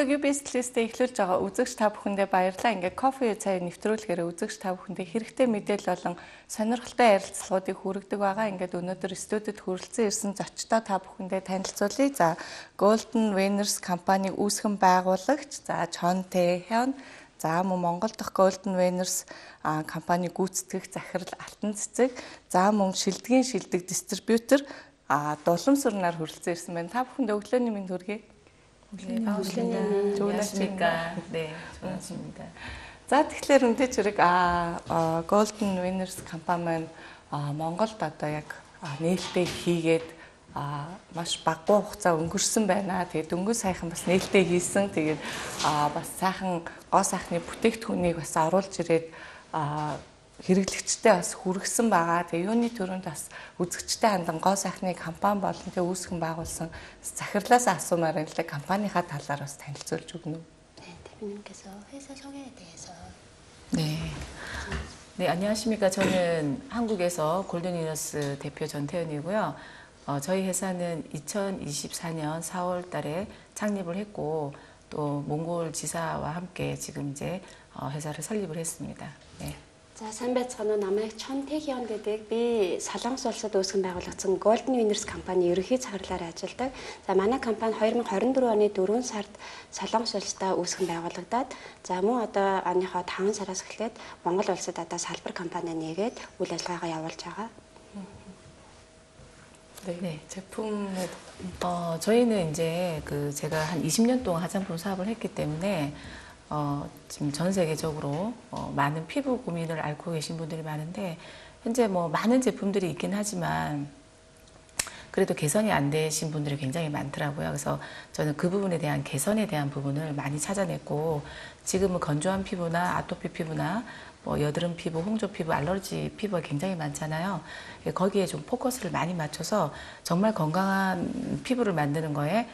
Өнөөгдөг UBS листээ эхлүүлж байгаа үзэгч та бүхэндээ баярлалаа. Ингээд кофе цай нэвтрүүлгээр үзэгч та бүхэндээ хэрэгтэй мэдээлэл болон сонирхолтой ярилцлагуудыг хүргэдэг байгаа. Ингээд өнөөдөр студид хүрэлцэн ирсэн зочдоо та бүхэндээ танилцуулъя. За, Golden Winners компаниг үүсгэн байгуулагч за Чон Тэ Хён, за мөн Монгол дахь Golden Winners компани гүйцэтгэх захирал Алтан Цэцэг, за мөн шилдгийн шилдэг дистрибьютор Дуламсүрнаар хүрэлцэн ирсэн байна. Та бүхэнд өглөөний мэнд хүргэе. 네, 반갑습니다. 좋은 안녕하십니까. 네, 좋은 아침입니다. За, тэгэхээр мэдээж хэрэг Golden Winners компани маань Монголд одоо яг нээлтээ хийгээд маш багагүй хугацаа өнгөрсөн байна. Тэгээд дөнгөж саяхан бас нээлтээ хийсэн. Тэгээд бас сайхан гоо сайхны бүтээгдэхүүнийг бас оруулж ирээд хэрэглэгчтэй бас хүргэсэн байгаа. Тэгээ юуны түрүүнд бас үзэгчтэй хандан гоо сайхны компани болон тэгээ үүсгэн байгуулсан захирлаас асуумаар байна л да, компанийнхаа талаар бас танилцуулж өгнө үү? 네, 대표님께서 회사 소개에 대해서 네. 네, 안녕하십니까. 저는 한국에서 골든위너스 대표 전태연이고요. 저희 회사는 2024년 4월 달에 창립을 했고 또 몽골 지사와 함께 지금 이제 회사를 설립을 했습니다. 네. За, сайн байцгаана уу. Намайг Чон Тэхён гэдэг. Би Солонгос улсад үүсгэн байгуулагдсан Golden Winners компани ерөнхий захирлаар ажилладаг. За, манай компани 2024 оны 4 сард Солонгос улсдаа үүсгэн байгуулагдаад, за мөн одоо оныхоо 5 сараас эхлээд Монгол улсад одоо салбар компани нээгээд үйл ажиллагаагаа явуулж байгаа. 네. 네. 제품에 저희는 이제 그 제가 한 20년 동안 화장품 사업을 했기 때문에 지금 전 세계적으로 많은 피부 고민을 앓고 계신 분들이 많은데 현재 뭐 많은 제품들이 있긴 하지만 그래도 개선이 안 되신 분들이 굉장히 많더라고요. 그래서 저는 그 부분에 대한 개선에 대한 부분을 많이 찾아냈고 지금은 건조한 피부나 아토피 피부나 뭐 여드름 피부, 홍조 피부, 알러지 피부가 굉장히 많잖아요. 거기에 좀 포커스를 많이 맞춰서 정말 건강한 피부를 만드는 거에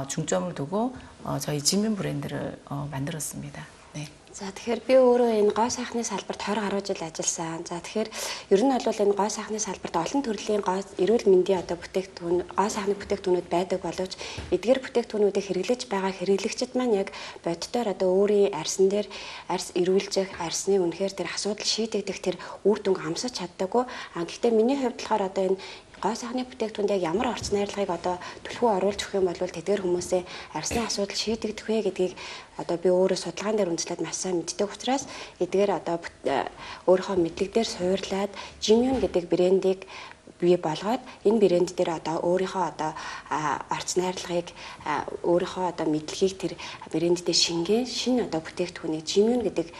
중점을 두고 저희 지뮨 브랜드를 만들었습니다. 네. За, тэгэхээр би өөрөө энэ гоо сайхны салбарт 20 гаруй жил ажилласан. За, тэгэхээр ер нь бол энэ гоо сайхны салбарт олон төрлийн гоо эрүүл мэндийн одоо бүтээгдэхүүн, гоо сайхны бүтээгдэхүүнүүд байдаг боловч эдгээр бүтээгдэхүүнүүдийг хэрэглэж байгаа хэрэглэгчид маань яг бодитоор одоо өөрийн арьсан дээр арьс эрүүлжих, арьсны үнэхээр тэр асуудал шийдэгдэх тэр үр дүнг амсаж чаддаггүй. А гэхдээ миний хувьд болохоор одоо энэ гоо сайхны бүтээгдэхүүнд яг ямар орц найрлагыг одоо түлхүү оруулж өгөх юм бол тэдгээр хүмүүсээ арьсны асуудал шийдэгдэх вэ гэдгийг одоо би өөрөө судалгаан дээр үндэслээд маш сайн мэддэг учраас эдгээр одоо өөрийнхөө мэдлэг дээр суурлаад Jimyun гэдэг брендийг бий болгоод энэ брэнд дээр одоо өөрийнхөө одоо орц найрлагыг, өөрийнхөө одоо мэдлэгийг тэр брэнд дээр шингэн шинэ одоо бүтээгдэхүүнийг Jimyun гэдэг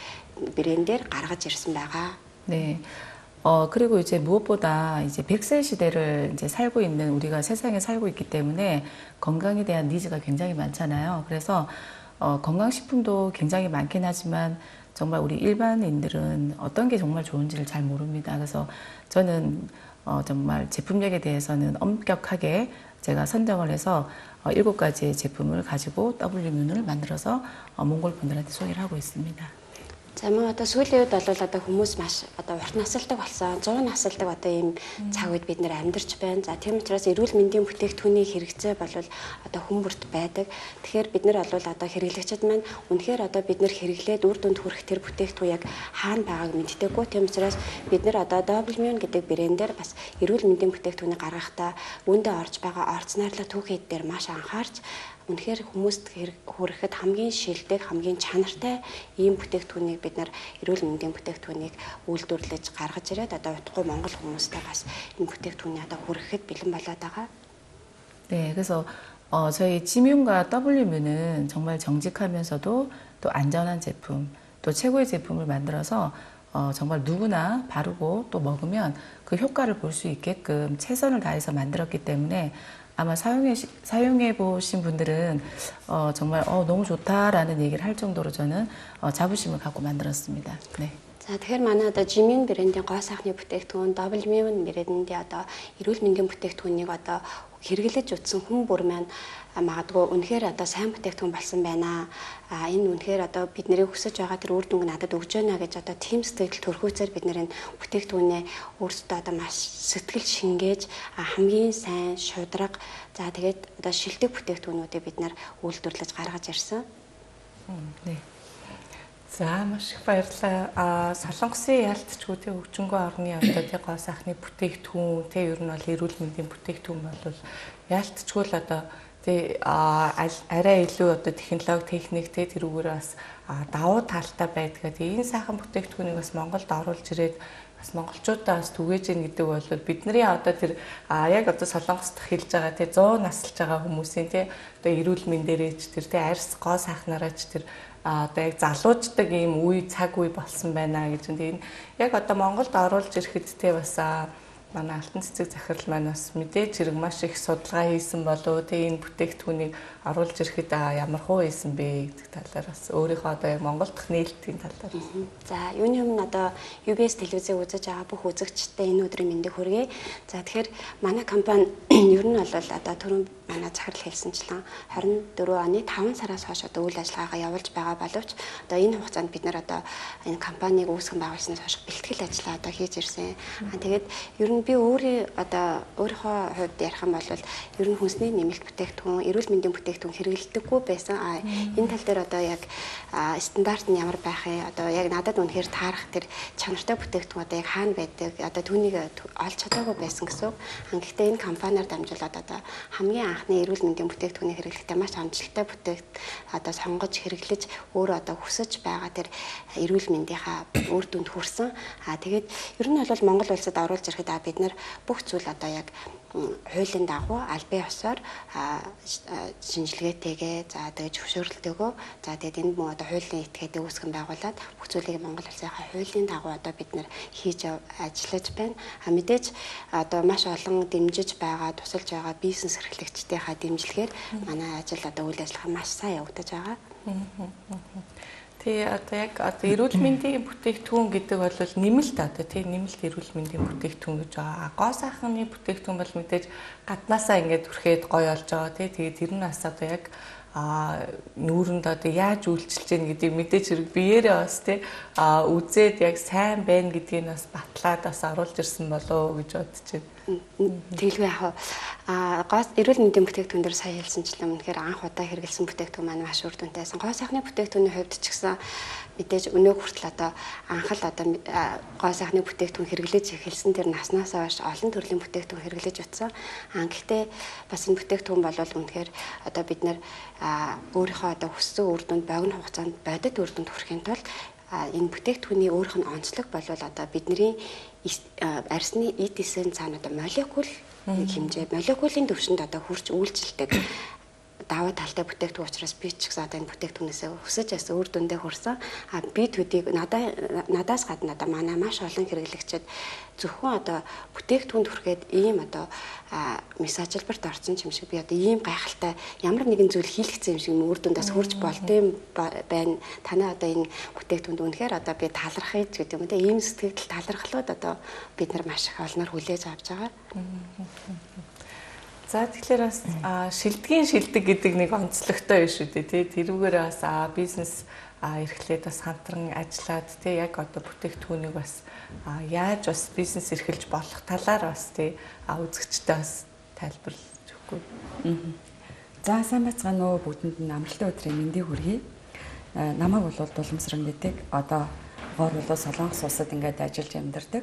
брэндээр гаргаж ирсэн байгаа. 네. 그리고 이제 무엇보다 이제 100세 시대를 이제 살고 있는 우리가 세상에 살고 있기 때문에 건강에 대한 니즈가 굉장히 많잖아요. 그래서 건강식품도 굉장히 많긴 하지만 정말 우리 일반인들은 어떤 게 정말 좋은지를 잘 모릅니다. 그래서 저는 정말 제품력에 대해서는 엄격하게 제가 선정을 해서 7가지의 제품을 가지고 W뮤을 만들어서 몽골 분들한테 소개를 하고 있습니다. За, мөн одоо сүүлийн үед бол одоо хүмүүс маш одоо урт насалдаг болсон, 100 насалдаг одоо ийм цаг үед бид нэр амьдарч байна. За, тийм учраас эрүүл мэндийн бүтээгдэхүүний хэрэгцээ бол одоо хүн бүрт байдаг. Тэгэхээр бид нар бол одоо хэрэглэгчид маань үнэхээр одоо бид нар хэрэглээд үр дүнд хүрэх тэр бүтээгдэхүүн яг хаана байгааг мэддэггүй. Тийм учраас бид нар одоо Wмune гэдэг брэндээр бас эрүүл мэндийн бүтээгдэхүүнийг гаргахдаа үүндээ орж байгаа орц найрлага түүхий эд дээр маш анхаарч үнэхээр хүмүүст хүрэхэд хамгийн шилдэг, хамгийн чанартай ийм бүтээгдэхүүнийг бид нар эрүүл мэндийн бүтээгдэхүүнийг үйлдвэрлэж гаргаж ирээд одоо удахгүй монгол хүмүүстэй бас энэ бүтээгдэхүүнийг одоо хүрэхэд бэлэн болоод байгаа. 네, 그래서 저희 지뮨과 W뮤는 정말 정직하면서도 또 안전한 제품, 또 최고의 제품을 만들어서 정말 누구나 바르고 또 먹으면 그 효과를 볼 수 있게끔 최선을 다해서 만들었기 때문에 아마 사용해 보신 분들은 정말 너무 좋다라는 얘기를 할 정도로 저는 자부심을 갖고 만들었습니다. 네. За, тэгэхээр манай одоо Jimyun брендийн гоо сайхны бүтээгдэхүүн, Wмune брендийн одоо эрүүл мэндийн бүтээгдэхүүнийг одоо хэрэглэж утсан хүн бүр маань магадгүй үнэхээр одоо сайн бүтээгдэхүүн болсон байна. А энэ үнэхээр одоо бидний хүсэж байгаа тэр үр дүнг надад өгж байна гэж одоо тийм сэтгэл төрхөөцөөр бид нэр энэ бүтээгдэхүүнээ өөрсдөө одоо маш сэтгэл шингээж хамгийн сайн шудраг, за тэгээд одоо шилдэг бүтээгдэхүүнүүдийг бид нар үйлдвэрлэж гаргаж ирсэн. 네. За маш их баярлалаа. Солонгосын ялтчгүй тий хөгжингөө орны одоо тий гоо сайхны бүтээгдэхүүн тий ер нь бол эрүүл мэндийн бүтээгдэхүүн бол ялтчгүй л одоо тий арай илүү одоо технологи, техник тий тэрүүгээр бас давуу талтай байдгаа. Тий энэ сайхан бүтээгдэхүүнийг бас Монголд оруулж ирээд бас монголчуудаа бас түгээж гин гэдэг бол бидний одоо тэр яг одоо Солонгос дахь хэлж байгаа тий 100 насалж байгаа хүмүүсийн тий одоо эрүүл мэндээрээч тэр тий арьс гоо сайхнараач тэр одоо яг залуучдаг ийм үе цаг үе болсон байна гэж. Тэгээ энэ яг одоо Монголд оруулж ирэхэд те бас манай Алтан цэцэг захирал маань бас мэдээж хэрэг маш их судалгаа хийсэн болов те энэ бүтээгдэхүүнийг оруулж ирэхэд ямар хуу хийсэн бэ гэдэг талаар бас өөрийнхөө одоо яг Монгол дахь нээлтийн талаар. За юуны өмнө одоо UBS телевизийг үзэж байгаа бүх үзэгчдэд энэ өдрийн мэндийг хүргэе. За тэгэхээр манай компани ер нь бол одоо түрүүн манай захирал хэлсэнчлэн 24 оны 5 сараас хойш одоо үйл ажиллагаагаа явуулж байгаа боловч одоо энэ хугацаанд бид нар одоо энэ компанийг үүсгэн байгуулснаас хойш бэлтгэл ажлаа одоо хийж ирсэн. Тэгээд ер нь би өөрийн одоо өөрийнхөө хувьд ярих юм бол ер нь хүнсний нэмэлт бүтээгдэхүүн, эрүүл мэндийн бүтээгдэхүүн хэрэглэдэггүй байсан. Энэ тал дээр одоо яг стандарт нь ямар байх юм? Одоо яг надад үнэхээр таарах тэр чанартай бүтээгдэхүүн одоо яг хаана байдаг? Одоо түүнийг олж чадаагүй байсан гэсэн үг. Гэхдээ энэ компаниар дамжуулаад одоо хамгийн анхны эрүүл мэндийн бүтээгдэхүүнийг хэрэглэхдээ маш амжилттай одоо сонгож хэрэглэж өөрөө одоо хүсэж байгаа тэр эрүүл мэндийнхаа үр дүнд хүрсэн. Тэгээд ер нь бол Монгол улсад оруулж ирэхэд бид нар бүх зүйл одоо яг хуулийн дагуу албан ёсоор шинжилгээтэйгээ за тэгээд зөвшөөрөлтэйгөө за тэгээд энэ мөн одоо хуулийн этгээдийг үүсгэн байгуулад бүх зүйлийг Монгол улсынхаа хуулийн дагуу одоо бид нар хийж ажиллаж байна. Мэдээж одоо маш олон дэмжиж байгаа, тусалж байгаа бизнес эрхлэгчдийнхаа дэмжлэгээр манай ажил одоо үйл ажиллагаа маш сайн явагдаж байгаа. Тий одоо яг одоо эрүүл мэндийн бүтээгдэхүүн гэдэг бол нэмэлт одоо тий нэмэлт эрүүл мэндийн бүтээгдэхүүн гэж байгаа. Гоо сайхны бүтээгдэхүүн бол мэдээж гаднаасаа ингээд түрхээд гоё болж байгаа тий. Тэгээд тэр нь бас одоо яг нүүрэнд одоо яаж үйлчилж гин гэдгийг мэдээж хэрэг биеэрээ бас тий үзээд яг сайн байна гэдгийг бас батлаад бас оруулж ирсэн болов уу гэж бодож байна. Тэгэлгүй яг гоо эрүүл мэндийн бүтээгдэхүүн дээр сая хэлсэнчлэн үнэхээр анх удаа хэрэглэсэн бүтээгдэхүүн маань маш үр дүнтэй байсан. Гоо сайхны бүтээгдэхүүний хувьд ч гэсэн мэдээж өнөө хүртэл одоо анх л одоо гоо сайхны бүтээгдэхүүн хэрэглэж эхэлсэн тэр наснаас хойш олон төрлийн бүтээгдэхүүн хэрэглэж утсан. Гэхдээ бас энэ бүтээгдэхүүн бол үнэхээр одоо бид нэр өөрийнхөө одоо хүссэн үр дүнд богино хугацаанд бодит үр дүнд хүрэхин тулд энэ бүтээгдэхүүний өөрийнх нь онцлог болвол одоо бидний арьсны эд эсэн цаана одоо молекул хэмжээ, молекулын түвшинд одоо хурж үйлчилдэг даваа талтай бүтээгдэхүүн учраас би ч гэсэн одоо энэ бүтээгдэхүүнээсээ хүсэж бас үр дүндээ хүрсэн. Би төдийг надаас гадна одоо манай маш олон хэрэглэгчид зөвхөн одоо бүтээгдэхүүнд хүрэхэд ийм одоо мессажлбарт орсон юм шиг би одоо ийм гайхалтай ямар нэгэн зүйл хийлгэсэн юм шиг үр дүндээс хүрч болдсон байна. Танай одоо энэ бүтээгдэхүүнд үнэхээр одоо би талархъя гэдэг юм те ийм сэтгэл талархлууд одоо бид нар маш их олноор хүлээж авч байгаа. За тэгэхээр бас шилдгийн шилдэг гэдэг нэг онцлогтой биш үү тий. Тэрүүгээр бас бизнес эрхлээд бас хамтран ажиллаад тий яг одоо бүтээгдэхүүнийг бас яаж бас бизнес эрхэлж болох талаар бас тий үзэгчтэй бас тайлбарлаж өгөхгүй. За сайн байцгаана уу, бүгдэнд нь амралтын өдрийн мэндийг хүргэе. Намайг бол Дуламсран гэдэг. Одоо гоор бол Солонгос улсад ингээд ажиллаж амьдардаг.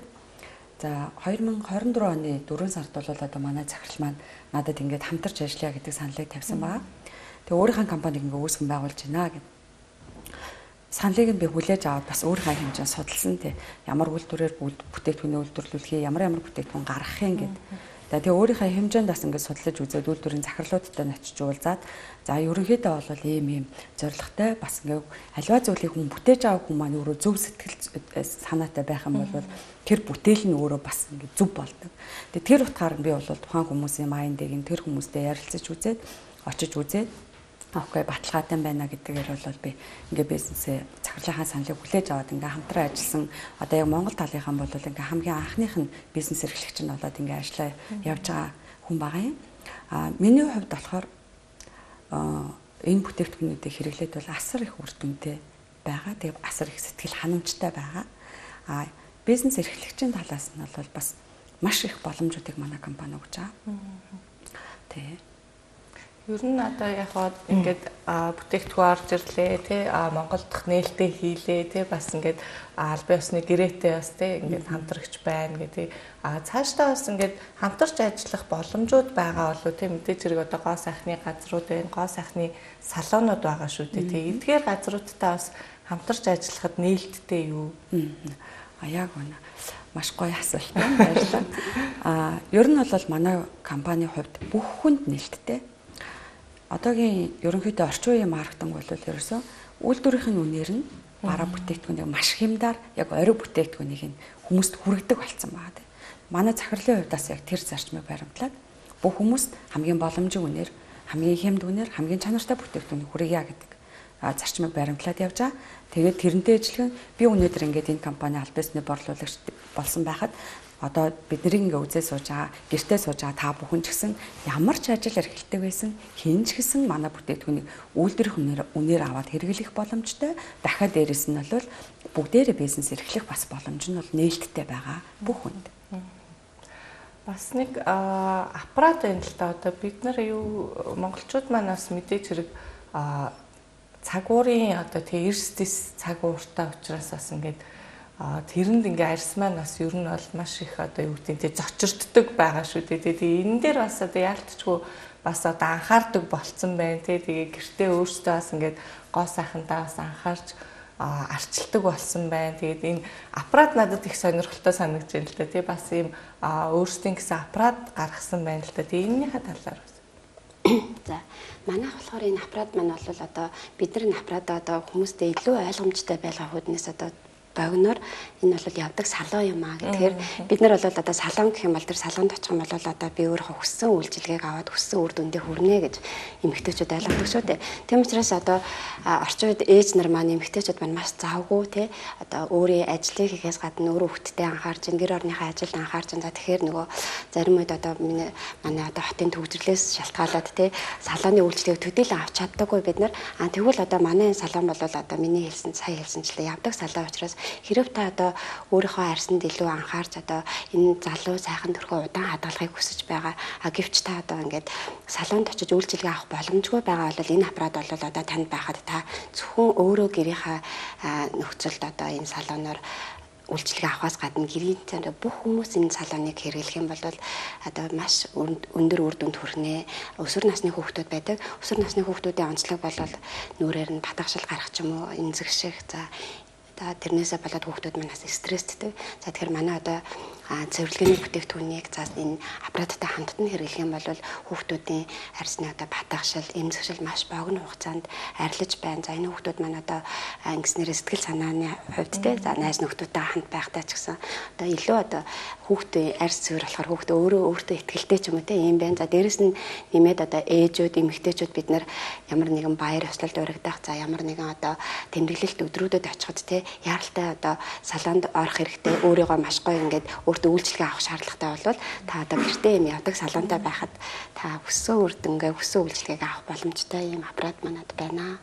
За 2024 оны 4 сард бол одоо манай захирал маань надад ингээд хамтарч ажиллая гэдэг саналыг тавьсан байгаа. Тэгээ өөрийнхөө компаниг ингээд үүсгэн байгуулж байна гэв. Саналыг нь би хүлээж аваад бас өөрийнхөө хэмжээнд судалсан тий. Ямар үйлдвэрээр бүтээгдэхүүнээ үйлдвэрлүүлэх, ямар бүтээгдэхүүн гаргах юм гэд. За тэгээ өөрийнхөө хэмжээнд бас ингээд судлаж үзээд үйлдвэрийн захирлуудтай очиж уулзаад за ерөнхийдөө бол ийм зорилготой бас ингээд аливаа зүйлийг хүн бүтээж авах хүн маань өөрөө зөв сэтгэл санаатай байх юм бол тэр бүтээл нь өөрөө бас ингээд зөв болдог. Тэгээ тэр утгаар нь би бол тухайн хүмүүсийн майндыг нь тэр хүмүүстэй ярилцаж үзээд очиж үзээд окей баталгаатай байна гэдгээр бол би ингээ бизнесээ захирлынхаа саналыг хүлээж аваад ингээ хамтран ажилласан. Одоо яг Монгол талынхаа бол ингээ хамгийн анхных нь бизнес эрхлэгч нь болоод ингээ ажиллаа явж байгаа хүн байгаа юм. А миний хувьд болохоор энэ бүтээгдэхүүнүүдийг хэрэглээд бол асар их үр дүнтэй байгаа. Тэгээ асар их сэтгэл ханамжтай байгаа. А бизнес эрхлэгчийн талаас нь бол бас маш их боломжуудыг манай компани өгч байгаа. Тэ. Ер нь одоо яг хаа ингээд бүтээгдэхүүн орж ирлээ тий, Монгол дахь нээлттэй хийлээ тий, бас ингээд албан ёсны гэрээтэй бас тий ингээд хамтрагч байна гэдэг. Цаашдаа бас ингээд хамтарч ажиллах боломжууд байгаа болов тий, мэдээж хэрэг одоо гоо сайхны газрууд байна, гоо сайхны салонууд байгаа шүү дээ тий. Эдгээр газруудтай бас хамтарч ажиллахад нээлттэй юу? Яг үнэ. Маш гоё асуулт байна. Баярлалаа. Ер нь бол манай компани хувьд бүх хүнд нээлттэй. Одоогийн ерөнхийдөө орчин үеийн маркетинг бол ерөөсөө үйлдвэрийн үнээр нь бараа бүтээгдэхүүнийг маш хямдаар яг орой бүтээгдэхүүнийг нь хүмүүст хүргэдэг болсон байгаа тийм. Манай захирлын хувьд бас яг тэр зарчмыг баримтлаад бүх хүмүүст хамгийн боломжийн үнээр, хамгийн хямд үнээр, хамгийн чанартай бүтээгдэхүүнийг хүргье гэдэг зарчмыг баримтлаад явж байгаа. Тэгээд тэрнтэй ижилхэн би өнөөдөр ингээд энэ компани аль биесны борлуулагч болсон байхад одоо бидний ингээ үзээ сууж байгаа, гэртээ сууж байгаа та бүхэн ч гэсэн ямар ч ажил эрхэлдэг байсан, хэн ч гэсэн манай бүтээгдэхүүнийг үйлдвэрийн үнээр аваад хэрэглэх боломжтой. Дахиад дээрэс нь бол бүгдээрээ бизнес эрхлэх бас боломж нь бол нээлттэй байгаа бүх хүнд. Бас нэг аппарат байна л да. Одоо бид нар юу монголчууд маань бас мэдээж хэрэг цагуурын одоо тэг эрс дэс цаг ууртай учраас бас ингээд тэрэнд ингээ арьс маань бас ер нь бол маш их одоо юу гэдэг нь зочирддаг байгаа шүү дээ. Тэгээ энэ дээр бас одоо яалтчгүй бас одоо анхаардаг болцсон байна тий. Тэгээ гэртээ өөрсдөө бас ингээд гоо сайхантаа бас анхаарч арчилдаг болсон байна. Тэгээд энэ аппарат надад их сонирхолтой санагдаж байна л да тий. Бас ийм өөрсдийн гэсэн аппарат гаргасан байна л да. Тэгээ энэнийхээ талаар бас. За манайх болохоор энэ аппарат маань бол одоо бид нар энэ аппаратаа одоо хүмүүстээ илүү ойлгомжтой байлгах үүднээс одоо богиноор энэ бол явдаг салон юм аа гэхээр бид нар бол одоо салон гэх юм бол тэр салонд очих юм бол одоо би өөрийнхөө хүссэн үйлчилгээг аваад хүссэн үр дүндээ хүрнэ гэж эмэгтэйчүүд ойлгодог шүү дээ. Тийм учраас одоо орчин үед ээж нар маань эмэгтэйчүүд маань маш завгүй те одоо өөрийн ажлыг хийхээс гадна өөрөө хүүхдтэй анхаарч гэр орныхаа ажилд анхаарч. За тэгэхээр нөгөө зарим үед одоо миний манай одоо хотын төвжирлээс шалтгаалаад те салоны үйлчилгээг төдийлөн авч чаддаггүй бид нар. Тэгвэл одоо манай энэ салон бол одоо миний хэлсэн сая хэлсэнчлээ явдаг салон учраас хэрэг та одоо өөрийнхөө арьсанд илүү анхаарч одоо энэ залуу сайхан төрхөө удаан хадгалахыг хүсэж байгаа. Гэвч та одоо ингээд салонд очиж үйлчилгээ авах боломжгүй байгаа бол энэ аппарат бол одоо танд байхад та зөвхөн өөрөө гэрийнхаа нөхцөлд одоо энэ салоноор үйлчилгээ авахаас гадна гэрийн цаана бүх хүмүүс энэ салоныг хэрэглэх юм бол одоо маш өндөр үр дүнд хүрнэ. Өсвөр насны хүүхдүүд байдаг. Өсвөр насны хүүхдүүдийн онцлог бол нүрээр нь батгашил гарах ч юм уу, эмзэг шиг. За тэрнээсээ болоод хүүхдүүд маань бас стресстэй. За тэгэхээр манай одоо цэвэрлэгээний бүтээгдэхүүнийг за энэ аппараттай хамтд нь хэрэглэх юм бол хүүхдүүдийн арьсны одоо батгашил, эмзэгшил маш богино хугацаанд арилж байна. За энэ хүүхдүүд маань одоо ингэснээр сэтгэл санааны хувьд те за найз нөхдүүдтэй хамт байхдаа ч гэсэн одоо илүү одоо хүүхдийн арьс цэвэр болохоор хүүхд өөрөө өөртөө ихтэй ч юм уу те ийм байна. За дээрэс нь нэмээд одоо ээжүүд, эмэгтэйчүүд бид нар ямар нэгэн баяр ёслолд урагдах, за ямар нэгэн одоо тэмдэглэлт өдрүүдэд очиход те яаралтай одоо салонд орох хэрэгтэй, өөрийгөө маш гоё ингээд өөртөө үйлчилгээ авах шаардлагатай бол та одоо гэртээ юм явдаг салонтой байхад та хүссэн үр дүнгээ, хүссэн үйлчилгээг авах боломжтой ийм аппарат манад байна.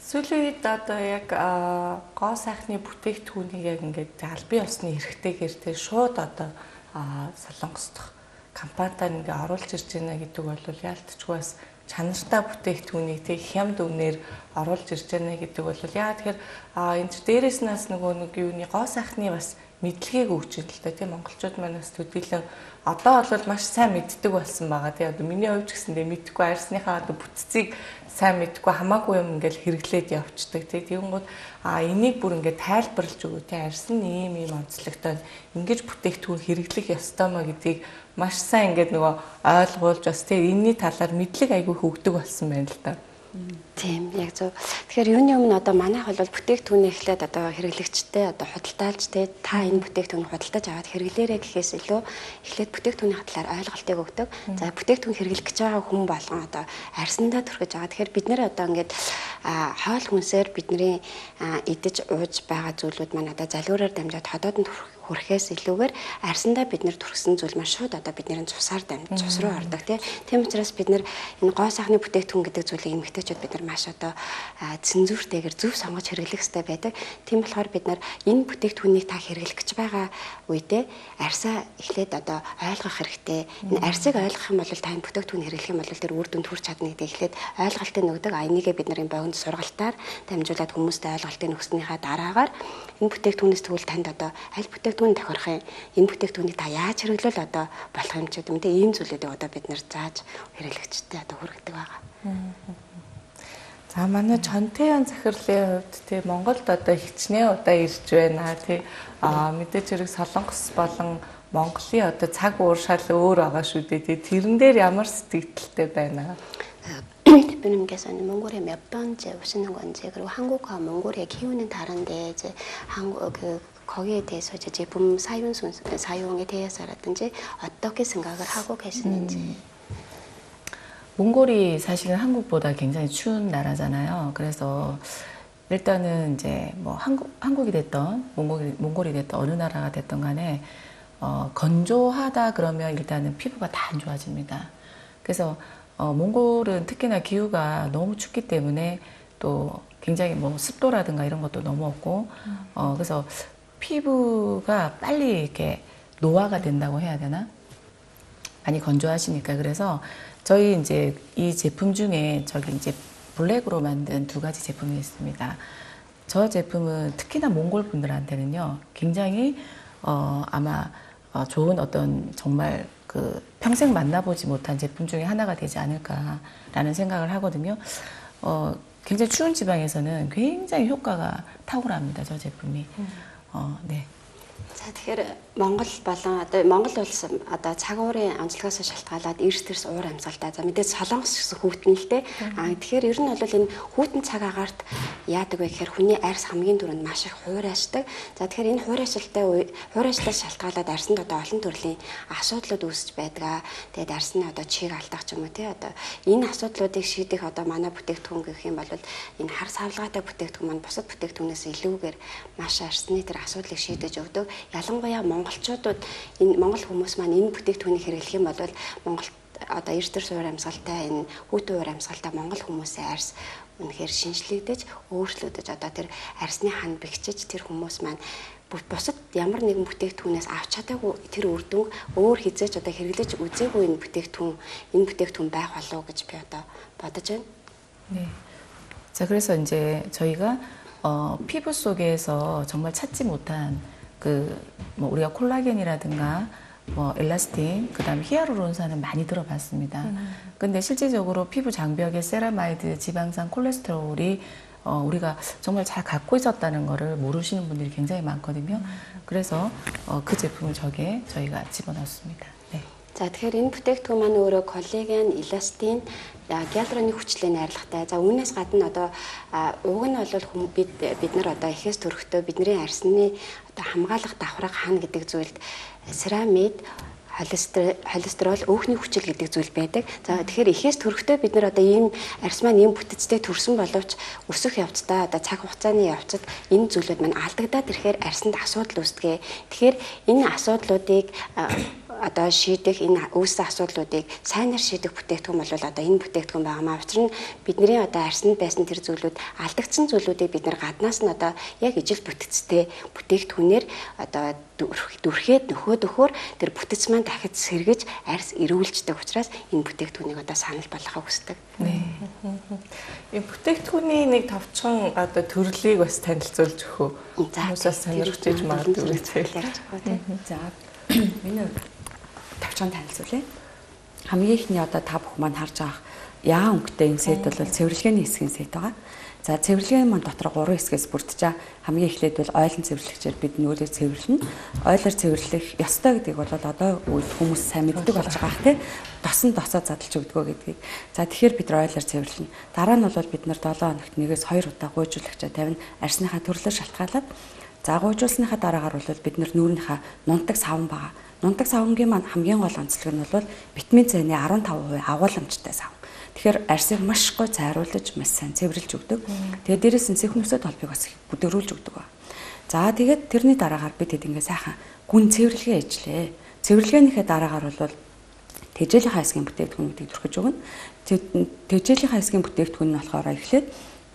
Сүүлийн үед одоо яг гоо сайхны бүтээгдэхүүнийг яг ингээд албан ёсны хэрэгтэйгээр те шууд одоо Солонгос дахь компанитай ингээ оруулж ирж байна гэдэг бол яалтчгүй бас чанартай бүтээгдэхүүнийг тэг хямд үнээр оруулж ирж байна гэдэг бол яа тэгэхээр энэ ч дээрээс нь бас нөгөө нэг юуны гоо сайхны бас мэдлэгийг өгч юм л да тийм. Монголчууд маань бас төдийлөн одоо бол маш сайн мэддэг болсон байгаа тийм. Одоо миний хувьд ч гэсэндээ мэдэхгүй арьсныхаа одоо бүтцийг сайн мэдэхгүй хамаагүй юм ингээл хэрэглээд явцдаг тийм. Тэгэнгүүт энийг бүр ингээд тайлбарлаж өгөө тийм. Арьс нь ийм ийм онцлогтой ингэж бүтээгдэхүүн хэрэглэх ёстой маа гэдгийг маш сайн ингээд нөгөө ойлгуулж бас тийм энэний талаар мэдлэг айгүй хөгдөг болсон байна л да. Тийм, яг зөв. Тэгэхээр юуны өмнө одоо манайх бол бүтээгдэхүүнээ эхлээд одоо хэрэглэгчтэй одоо худалдаалж те та энэ бүтээгдэхүүнийг худалдаж аваад хэрэглээрэй гэхээс илүү эхлээд бүтээгдэхүүний талаар ойлголтыг өгдөг. За бүтээгдэхүүн хэрэглэх гэж байгаа хүн болгон одоо арьсандаа төрхөж байгаа. Тэгэхээр бид нэр одоо ингээд хоол хүнсээр бидний идэж ууж байгаа зүйлүүд маань одоо залиураар дамжаад ходоод нь хүрэхээс илүүгээр арьсандаа бид нэр түрхсэн зүйл маань шууд одоо бидний цусаар дамж цус руу ордог тий. Тийм учраас бид нэр энэ гоо сайхны бүтээгдэхүүн гэдэг зүйлийг эмэгтэйчүүд бид нар маш одоо цензуртэйгээр зөв сонгож хэрэглэх хэрэгтэй байдаг. Тийм болохоор бид нар энэ бүтээгдэхүүнийг та хэрэглэх гэж байгаа үедээ арьсаа эхлээд одоо ойлгох хэрэгтэй. Энэ арьсыг ойлгох юм бол та энэ бүтээгдэхүүн хэрэглэх юм бол тэр үр дүнд хүрч чадна гэдэг эхлээд ойлголтыг өгдөг. А энийгээ бид нар энэ богино сургалтаар дамжуулаад хүмүүстээ ойлголтыг өгснийхаа дараагаар энэ бүтээгдэхүүнээс тэгвэл танд одоо аль бүтээгдэхүүн тохирох юм? Энэ бүтээгдэхүүнийг та яаж хэрэглэвэл одоо болох юм ч гэдэг юм те, ийм зүйлүүдийг одоо бид нар зааж хэрэглэгчтэй одоо хүргэдэг байгаа. За манай Чонтеян захирлын хувьд тий Монголд одоо хичнээн удаа ирж байна тий. А мэдээж хэрэг Солонгос болон Монголын одоо цаг ууршаал өөр байгаа шүү дээ тий. Тэрэн дээр ямар сэтгэлтэй байна? 대표님께서는 몽골에 몇 번째 오시는 건지, 그리고 한국과 몽골의 기후는 다른데 이제 한국 그 거기에 대해서 이제 제품 사용에 대해서라든지 어떻게 생각을 하고 계시는지. 몽골이 사실은 한국보다 굉장히 추운 나라잖아요. 그래서 일단은 이제 뭐 한국이 됐던 몽골이 됐던 어느 나라가 됐던 간에 건조하다 그러면 일단은 피부가 다 안 좋아집니다. 그래서 몽골은 특히나 기후가 너무 춥기 때문에 또 굉장히 뭐 습도라든가 이런 것도 너무 없고, 그래서 피부가 빨리 이렇게 노화가 된다고 해야 되나? 많이 건조하시니까. 그래서 저희 이제 이 제품 중에 저기 이제 블랙으로 만든 두 가지 제품이 있습니다. 저 제품은 특히나 몽골 분들한테는요, 굉장히 아마 좋은 어떤 정말 그 평생 만나보지 못한 제품 중에 하나가 되지 않을까라는 생각을 하거든요. 굉장히 추운 지방에서는 굉장히 효과가 탁월합니다. 저 제품이. 네. За тэгэхээр Монгол болон одоо Монгол улс одоо цаг уурын онцлогоос шалтгаалаад эрс тэрс уур амьсгалтай. За мэдээж Солонгос гэсэн хүүтэн л дээ. Аа тэгэхээр ер нь бол энэ хүүтэн цаг агаарт яадаг вэ гэхээр хүний арьс хамгийн түрүүнд маш их хуурайшдаг. За тэгэхээр энэ хуурайшлаас шалтгаалаад арьсанд одоо олон төрлийн асуудлууд үүсэж байдаг. Тэгээд арьсны одоо чиг алдах ч юм уу тий одоо энэ асуудлуудыг шийдэх одоо манай бүтээгдэхүүн гэх юм бол энэ хар савлгаатай бүтээгдэхүүн маань бусад бүтээгдэхүүнээс илүүгээр маш арьсны тэр асуудлыг шийдэж өгдөг. Ялангуяа монголчуудад энэ монгол хүмүүс маань энэ бүтээгдэхүүнийг хэрэглэх юм бол Монгол одоо эрс төрс уур амьсгалтай энэ хүүтэн уур амьсгалтай монгол хүмүүсийн арьс үнэхээр шинжлэгдэж, өөрчлөгдөж одоо тэр арьсны хан бэхжиж тэр хүмүүс маань бусад ямар нэгэн бүтээгдэхүүнээс авч чадаагүй тэр үр дүнг өөр хизээч одоо хэрэглэж үзээгүй энэ бүтээгдэхүүн байх болов уу гэж би одоо бодож байна. 네. 자, 그래서 이제 저희가 피부 속에서 정말 찾지 못한 그 뭐 우리가 콜라겐이라든가 뭐 엘라스틴, 그다음에 히아루론산은 많이 들어봤습니다. 근데 실질적으로 피부 장벽에 세라마이드, 지방산, 콜레스테롤이 우리가 정말 잘 갖고 있었다는 거를 모르시는 분들이 굉장히 많거든요. 그래서 그 제품을 저게 저희가 집어넣습니다. 네. За тэгэхээр энэ бүтээгдэхүүн маань өөрөө коллаген, эластин, гиалуроны хүчлээ найрлагатай. За үүнээс гадна одоо уг нь бол бид нар одоо эхээс төрөхдөө бидний арьсны одоо хамгаалах давхарга хана гэдэг зүйлд ceramide, холестерол, өөхний хүчил гэдэг зүйл байдаг. За тэгэхээр эхээс төрөхдөө бид нар одоо ийм арьс маань ийм бүтэцтэй төрсөн боловч өсөх явцдаа одоо цаг хугацааны явцад энэ зүйлүүд маань алдагдаад ирэхээр арьсанд асуудал үүсдэг. Тэгэхээр энэ асуудлуудыг одоо шийдэх энэ үүссэн асуудлуудыг сайнаар шийдэх бүтээгдэхүүн бол одоо энэ бүтээгдэхүүн байгаамаа. Учир нь бидний одоо арьсанд байсан тэр зүйлүүд алдагдсан зүйлүүдийг бид нар гаднаас нь одоо яг ижил бүтэцтэй бүтээгдэхүүнээр одоо дүрхэд нөхөө тэр бүтэц маань дахиж сэргэж арьс эрүүлждэг учраас энэ бүтээгдэхүүнийг одоо санал болгохыг хүсдэг. 네. Энэ бүтээгдэхүүний нэг товчхон одоо төрлийг бас танилцуулж өгөх үү? Хүмүүсээс сонирхож иж магадгүй. За миний товчхон танилцуулъя. Хамгийн ихний одоо та бүхэн маань харж байгаа яахан өнгөтэй энэ сет бол цэвэрлэгээний хэсгийн сет байгаа. За цэвэрлэгээ маань дотор 3 хэсгээс бүрдэж байгаа. Хамгийн эхлээд бол ойлон цэвэрлэгчээр бид нүүрээр цэвэрлэнэ. Ойлоор цэвэрлэх ёстой гэдгийг бол одоо үед хүмүүс сайн мэддэг болж байгаа хэ. Досон досоо задлж өгдгөө гэдгийг. За тэгэхээр бид нар ойлоор цэвэрлэнэ. Дараа нь бол бид нар 7 хоногт 1-2 удаа гуйжуулагчаа тавина. Арьсныхаа төрлөөр шалтгаалаад за гуйжуулсныхаа дараагаар бол бид нар нүүрнийхаа нунтаг саван байгаа. Нунтаг савнгийн маань хамгийн гол онцлог нь бол витамин С-ний 15% агуулмжтай савн. Тэгэхээр арьсыг маш гой цайруулж, маш сайн цэвэрлж өгдөг. Тэгээд дээрээс нь сэхмөсөө толбыг бас бүдгэрүүлж өгдөг ба. За тэгээд тэрний дараагаар бид хэд ингээ сайхан гүн цэвэрлэгээ ижлээ. Цэвэрлэгээнийхээ дараагаар бол Тэжээлийн хэсгийн бүтээгдэхүүн гэдгийг түрхэж өгнө. Тэжээлийн хэсгийн бүтээгдэхүүн нь болохоор эхлээд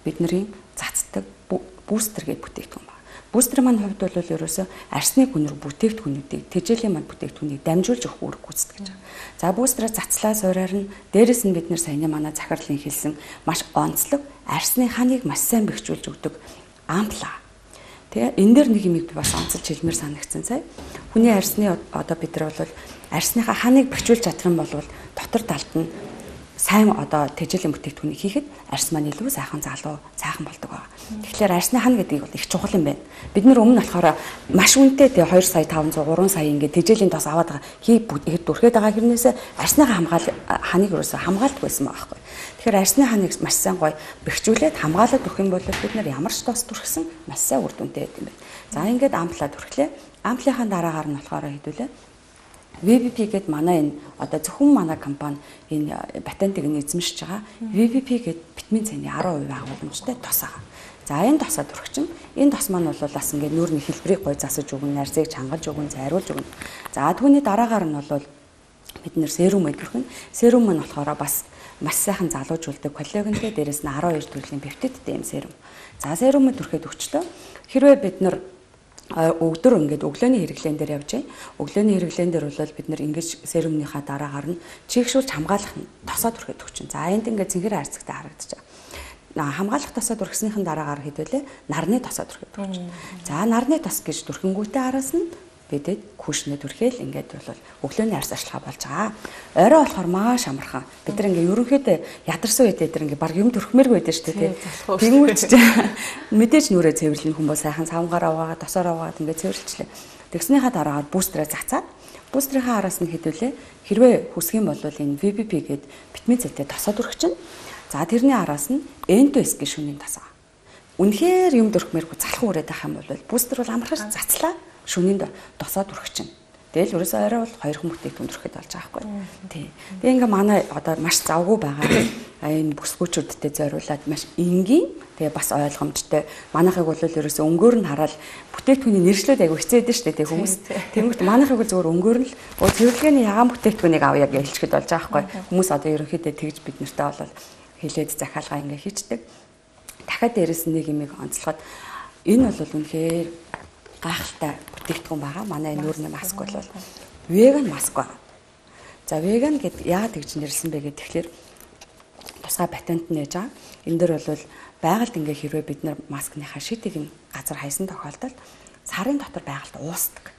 бидний цацдаг бүүстер гэдэг бүтээгдэхүүн байна. Бүүстер маань хувьд бол ерөөсөө арсны гүнэр бүтээгдэхүүнүүдийг тэжээлийн маань бүтээгдэхүүнийг дамжуулж өгөх үүрэг гүйцэтгэж байгаа. За бүүстрээ цацлаа суураар нь дээрэс нь бид нэр саяны манай захирлын хэлсэн маш онцлог арсны ханыг маш сайн бэхжүүлж өгдөг ампла. Тэгээ энэ дээр нэг юм би бас онцолж хэлмээр санагдсан сая. Хүний арсны одоо бид нар бол арсныхаа ханыг бэхжүүлж чадах юм бол дотор талд нь сайн одоо тэжээлийн бүтээгдэхүүнийг хийхэд арс маань илүү сайхан залуу сайхан болдог байгаа. Тэгэхээр арсны хан гэдгийг бол их чухал юм байна. Бид нэр өмнө болохоор маш үнэтэй тэгээ 2 сая 500 3 сая ингээд тэжээлийн тос аваад байгаа. Хий дүрхэд байгаа хэрнээсээ арсныхаа хамгаал ханыг ерөөсөө хамгаалдаг байсан байгаа байхгүй. Тэгэхээр арсны ханыг маш сайн гоё бэхжүүлээд хамгаалаад өгөх юм бол бид нар ямар ч тос түрхсэн маш сайн үр дүнтэй байд юм байна. За ингээд амплаа түрхлээ. Амплынхаа дараагаар нь болохоор хэдүүлээ VVP гээд манай энэ одоо зөвхөн манай компани энэ патентыг нь эзэмшиж байгаа VVP гээд витамин С-ний 10% агуулмжтай тос байгаа. За энэ тосоо түрхчин. Энэ тос маань бол бас ингээд нүүрний хэлбэрийг гой засаж өгнө, нарзыг чангалж өгнө, зайруулж өгнө. За түүний дараагаар нь бол бид нэр серум түрхэн. Серум нь болохоор бас маш сайхан залуужуулдаг коллагентэй, дээрэс нь 12 төрлийн пептидтэй юм серум. За серумыг түрхэд өгчлөө. Хэрвээ бид нар өдөр ингээд өглөөний хэрэглээн дээр явж байна. Өглөөний хэрэглээн дээр бол бид нэр ингэж серумныхаа дараагаар нь чийгшүүлж хамгаалах тосоо түрхэд өгчин. За энд ингээд цэнхэр хайрцагтай харагдаж байгаа. Хамгаалах тосоо түрхснийхэн дараагаар хэдүүлээ нарны тосоо түрхэд өгчин. За нарны тос гэж түрхэнгүүтээ араас нь бидэд күшнэ түрхээл ингээд бол өглөөний арьс арчилгаа болж байгаа. Орой болохоор маш амархан. Бид нар ингээд ерөнхийдөө ядарсан үед бид нар ингээд баг юм түрхмээргүй байдаг шүү дээ. Тэнгүүч мэдээж нүрээ цэвэрлэн хүн бол сайхан савнгаар аваагаа тосоор аваагаад ингээд цэвэрлэлчлээ. Тэгснийхаа дараагаар бүүстрээ зацаад бүүстрийнхаа араас нь хэдүүлээ хэрвээ хүсэх юм бол энэ VBP гээд витамин С-тэй тосоо түрхэж чинь. За тэрний араас нь N2S гэх шүнийн тосоо. Үнэхээр юм түрхмээргүй залхуу үрээд байх юм бол бүүстер бол амархан зацлаа. Шүнийн тосоо түрхэж чинь. Тэгэл ерөөсөө орой бол хоёрхан бүтээгдэхүүн түрхэхэд болж байгаа байхгүй. Тий. Тэгээ ингээ манай одоо маш завгүй байгаа энэ бүсгүүчүүдтэй зориулаад маш энгийн тэгээ бас ойлгомжтой. Манайхыг бол ерөөсөө өнгөөр нь хараад бүтээгдэхүүний нэршлүүд айгу хэцүү байдаг шүү дээ хүмүүс. Тэнгүүт манайхыг бол зөвхөн өнгөөр нь л цэвэрлэгээний ягаан бүтээгдэхүүнийг авъя гэж хэлчихэд болж байгаа байхгүй. Хүмүүс одоо ерөнхийдөө тэгж бид нартай бол хэлээд захиалгаа ингээ хийчдэг. Дахиад дээрэс нь нэг юмыг онцлоход энэ бол үнэхээр гайхалтай бүтээгдэхүүн байгаа. Манай нүүрний маск бол веган маск байна. За веган гэд яагаад тэгж нэрлсэн бэ гэхээр тэгэхээр тусгай патент нээж байгаа. Энэ дэр бол байгальд ингээ хэрвээ бид нар маскныхаа шитийг нь газар хайсан тохиолдолд сарын дотор байгальд уусдаг.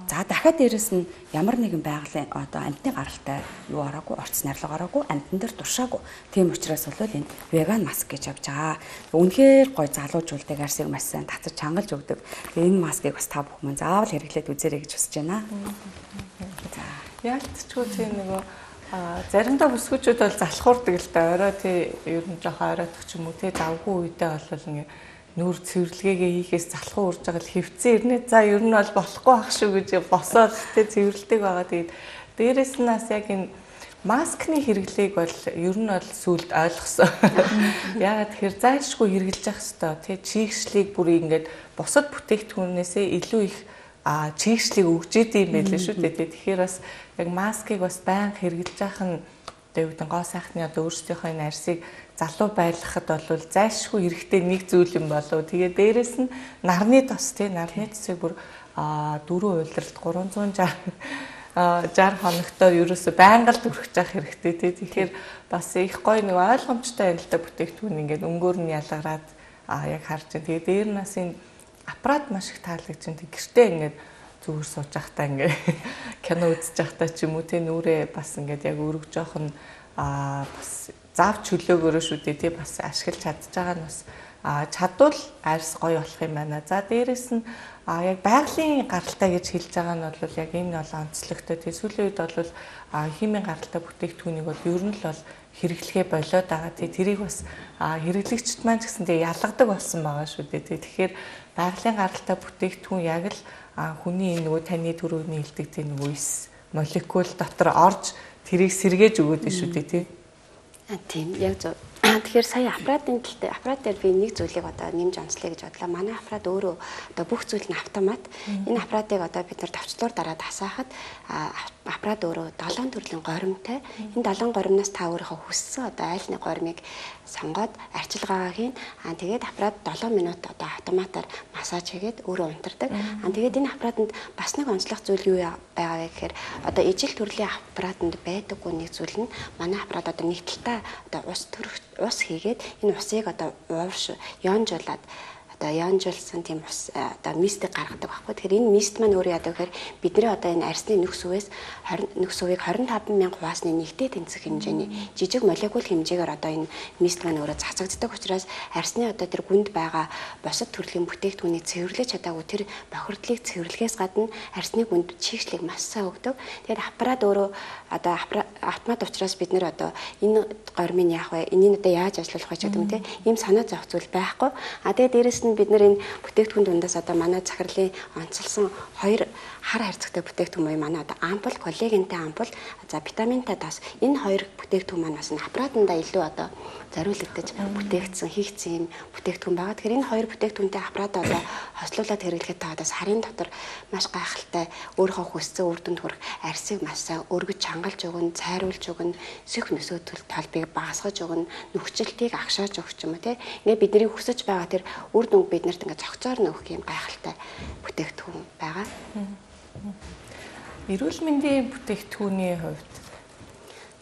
За дахиад дээрэс нь ямар нэгэн байгалийн одоо амьтны гаралтай юу ороогүй, орц найрлага ороогүй, амьтан дээр туршаагүй. Тийм учраас бол энэ веган маск гэж явж байгаа. Үнэхээр гой залуужуулдаг, арсыг маш сайн татаж чангалж өгдөг. Тэгээ энэ маскыг бас та бүхэн заавал хэрэглээд үзээрэй гэж хүсэж байна. За яалтчгүй тийм нөгөө заримдаа бүсгүүчүүд бол залхуурдаг л да. Орой тий ер нь жоохон оройтох ч юм уу тий завгүй үедээ бол ингээ нүүр цэвэрлэгээгээ хийхээс залхуу урж байгаа л хэвцэн ирнэ. За ер нь бол болохгүй ах шүү гэж босоод тэ цэвэрлдэг байгаа. Тэгээд дээрэс нь бас яг энэ маскны хэрэглээг бол ер нь бол сүлд ойлгосон. Яагаад тэгэхээр зайлшгүй хэрэглэж явах хэвээр тэ чийгшлийг бүр ингээд бусад бүтээгдэхүүнээсээ илүү их чийгшлийг өгж идэм байлээ шүү дээ. Тэгэхээр бас яг маскыг бас байнга хэрэглэж явах нь одоо юу гэдэг гоо сайхны одоо өөрсдийнхөө энэ арсыг залуу байлгахад бол зайлшгүй хэрэгтэй нэг зүйл юм болов. Тэгээ дээрэс нь нарны тос тий нарны тосыг бүр 4 улиралд 360 хоногтой ерөөсө байнга л түрхэж явах хэрэгтэй тий. Тэгэхээр бас их гоё нэг ойлгомжтой юм л да бүтээгдэхүүн ингээд өнгөөр нь ялгараад яг харж байна. Тэгээ дээр нь бас энэ аппарат маш их таалагдж байна. Тэг гэртээ ингээд зүгээр сууж байхдаа ингээд кино үзэж байхдаа ч юм уу тий нүрээ бас ингээд яг өргөж жоох нь бас зав чөлөөгөөрөө шүү дээ тий бас ашиглаж чадж байгаа нь бас чадвал арьс гоё болох юм байна. За дээрэс нь яг байгалийн гаралтай гэж хэлж байгаа нь бол яг энэ бол онцлогтой. Тий сүүлийн үед бол химийн гаралтай бүтээгдэхүүнийг бол ер нь л бол хэрэглэхээ болиод байгаа. Тий тэрийг бас хэрэглэгчд маань ч гэсэн тий ялгадаг болсон байгаа шүү дээ. Тий тэгэхээр байгалийн гаралтай бүтээгдэхүүн яг л хүний нөгөө таны төрөний хэлдэг тий нөгөө эс молекул дотор орж тэрийг сэргээж өгөөд шүү дээ тий. Тийм яг зөв. Тэгэхээр сая аппаратын тал дээр аппарат дээр би нэг зүйлийг одоо нэмж онцлоё гэж бодлоо. Манай аппарат өөрөө одоо бүх зүйл нь автомат. Энэ аппаратыг одоо бид нар товчлуур дараад асаахад аппарат өөрөө 7 төрлийн горимтой. Энэ 7 горимноос та өөрийнхөө хүссэн одоо айл нэг горимыг сонгоод арчилгаагаа хийн. Тэгээд аппарат 7 минут одоо автоматар массаж хийгээд өөрөө унтардаг. Тэгээд энэ аппаратанд бас нэг онцлог зүйл юу байгаа вэ гэхээр одоо ижил төрлийн аппаратанд байдаггүй нэг зүйл нь манай аппарат одоо нэг талтаа одоо ус төрөх ус хийгээд энэ усыг одоо уурш ёонжуулаад одоо яонжуулсан тийм ус одоо мистик гаргадаг байхгүй. Тэгэхээр энэ мист маань өөрөө яадаг гэхээр бидний одоо энэ арьсны нүх сүвээс 20 нүх сүвийг 25 мянга хуваасны нэгтэй тэнцэх хэмжээний жижиг молекул хэмжээгээр одоо энэ мист маань өөрөө цацагддаг учраас арьсны одоо тэр гүнд байгаа бусад төрлийн бүтээгдэхүүнийг цэвэрлэж чадаагүй тэр бохирдлыг цэвэрлэхээс гадна арьсны гүнд чийгчлийг маш сайн өгдөг. Тэгэхээр аппарат өөрөө одоо автомат учраас бид нэр одоо энэ гормын яах вэ? Энийг одоо яаж ажиллуулах вэ гэдэг юм те. Ийм санаа зовх зүйл байхгүй. А тэгээд дээрэс нь бид нэр энэ бүтээгдэхүүн дундаас одоо манай захирлын онцлсон хоёр хар хайрцагтай бүтээгдэхүүн буюу манай одоо ампул, коллагентай ампул, за витаминтай тас энэ хоёр бүтээгдэхүүн маань бас энэ аппаратандаа илүү одоо зориулагдаж бүтээгдсэн, хийгдсэн юм бүтээгдэхүүн байгаа. Тэгэхээр энэ хоёр бүтээгдэхүүнтэй аппарат одоо хослуулаад хэрэглэхэд та одоо сарын дотор маш гайхалтай өөрийнхөө хүссэн үр дүнд хүрэх арьсыг маш сайн өргөж чангалж өгнө, цайруулж өгнө, сэх нөсөөтөл талбайг багасгаж өгнө, нүхчлэлтийг агшааж өгч юм уу те. Ингээ бидний хүсэж байгаа тэр үр дүнг биднэрт ингээ цогцоор нь өгөх юм гайхалтай бүтээгдэхүүн байгаа. Эрүүл мэндийн бүтээгдэхүүний хувьд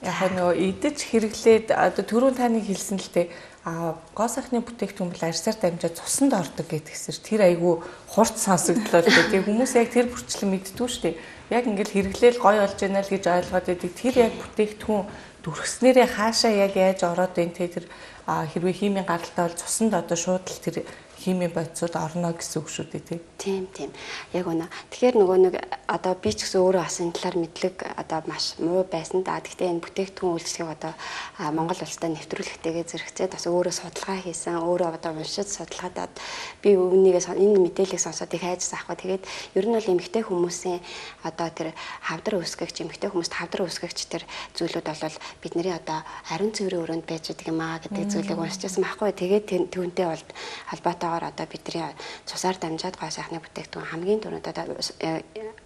яг нөгөө идэж хэрэглээд одоо түрүүн таны хэлсэн л дээ гоо сайхны бүтээгдэхүүн бол арьсаар дамжаад цуснд ордог гэдгсэр тэр айгүй хурц сонсогдлоо л дээ. Тэгээ хүмүүс яг тэр бүрчлэн мэддэггүй шүү дээ. Яг ингээл хэрэглээл гоё болж байна л гэж ойлгоод байдаг. Тэр яг бүтээгдэхүүн дүрхснээрээ хаашаа яг яаж ороод байна те тэр хэрвээ химийн гаралтай бол цуснд одоо шууд л тэр химийн бодисууд орно гэсэн үг шүү дээ тий. Тийм тийм. Яг үнэ. Тэгэхээр нөгөө нэг одоо би ч гэсэн өөрөө бас энэ талаар мэдлэг одоо маш муу байсан да. Гэхдээ энэ бүтээгдэхүүн үйлчлэгийг одоо Монгол улстай нэвтрүүлэхтэйгээ зэрэгцээд бас өөрөө судалгаа хийсэн, өөрөө одоо уншиж судалгаадаад би үүнийгээ энэ мэдээллийг сонсоод их айжсан аахгүй. Тэгээд ер нь бол эмэгтэй хүмүүсийн одоо тэр хавдар үүсгэгч, эмэгтэй хүмүүст хавдар үүсгэгч тэр зүйлүүд бол бидний одоо ариун цэврийн өрөөнд байж байгаа юм аа гэдэг зүйлийг уншижсэн байхгүй. Тэгээд түүнтэй бол холбоотой одоо бидний цусаар дамжаад гоо сайхны бүтээгдэхүүн хамгийн түрүүнд одоо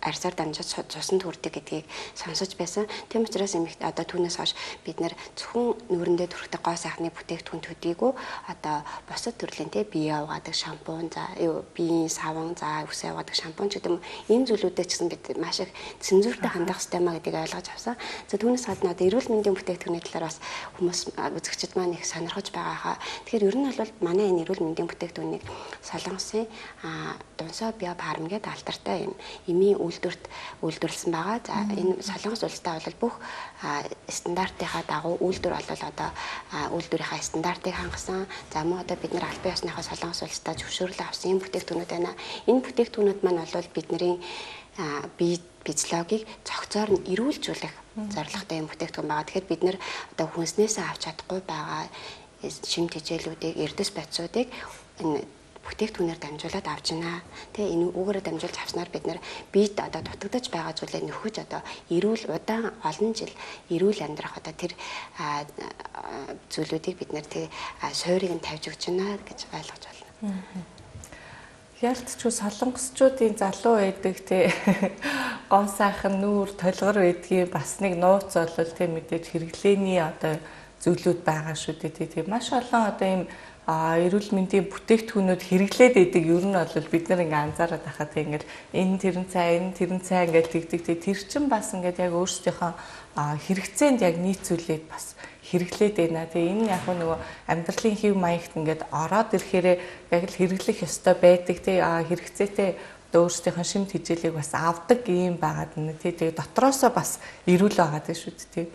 арьсаар дамжаад цуснд хүрдэг гэдгийг сонсож байсан. Тийм учраас эмэгтэй одоо түүнээс хойш бид нэр зөвхөн нүүрэндээ түрхдэг гоо сайхны бүтээгдэхүүн төдийгүй одоо бусад төрлийн те бие угаадаг шампунь, за биеийн саван, за үсээ угаадаг шампунь ч гэдэг юм ийм зүйлүүдэд ч гэсэн бид маш их цензуртэй хандах хэрэгтэй маа гэдгийг ойлгож авсан. За түүнээс гадна одоо эрүүл мэндийн бүтээгдэхүүний талаар бас хүмүүс үзэгчид маань их сонирхож байгаа хаа. Тэгэхээр ер нь бол манай энэ эрүүл мэндийн бүтээгдэхүүн Солонгосын Дунсоо био фарм гэдэг алдартай юм эмийн үйлдвэрт үйлдвэрлэсэн байгаа. За энэ Солонгос улстай бол бүх стандартынхаа дагуу үйлдвэр бол одоо үйлдвэрийнхаа стандартыг хангасан. За мөн одоо бид нар албан ёсныхаа Солонгос улстай зөвшөөрлөө авсан юм бүтээгдэхүүнүүд байна. Энэ бүтээгдэхүүнүүд маань бол бидний бие физиологийг цогцоор нь эрүүлжүүлэх зорилготой юм бүтээгдэхүүн байгаа. Тэгэхээр бид нар одоо хүнснээсээ авч чадахгүй байгаа шим тэжээлүүдийг, эрдэс бодисуудыг энэ бүтээгдэхүүнээр дамжуулаад авч байна. Тэгээ энэ үүгээрээ дамжуулж авснаар бид нэр биед одоо дутагдаж байгаа зүйлээ нөхөж одоо эрүүл удаан олон жил эрүүл амьдрах одоо тэр зүйлүүдийг бид нэр тэг суурийг нь тавьж өгч байна гэж ойлгож байна. Ялтчгүй солонгосчуудын залуу байдаг те гоо сайхан нүүр толгор байдгийн бас нэг нууц бол те мэдээж хэрэглээний одоо зүйлүүд байгаа шүү дээ. Тэгээ маш олон одоо ийм эрүүл мэндийн бүтээгдэхүүнүүд хэрэглээд идэг ер нь бол бид нар ингээ анзаараад байхад тэг ингээл энэ тэрэн цай энэ тэрэн цай ингээл тэгдэг. Тэр чин бас ингээд яг өөрсдийнхөө хэрэгцээнд яг нийцүүлээд бас хэрэглээд байна. Тэгээ энэ яг нөгөө амьдралын хэв маягт ингээд ороод ирэхээрээ яг л хэрэглэх ёстой байдаг. Тэг хэрэгцээтэй одоо өөрсдийнхөө шим тэжээлийг бас авдаг юм байгаад байна. Тэгээ дотроосоо бас эрүүл байгаа тийм шүү дээ.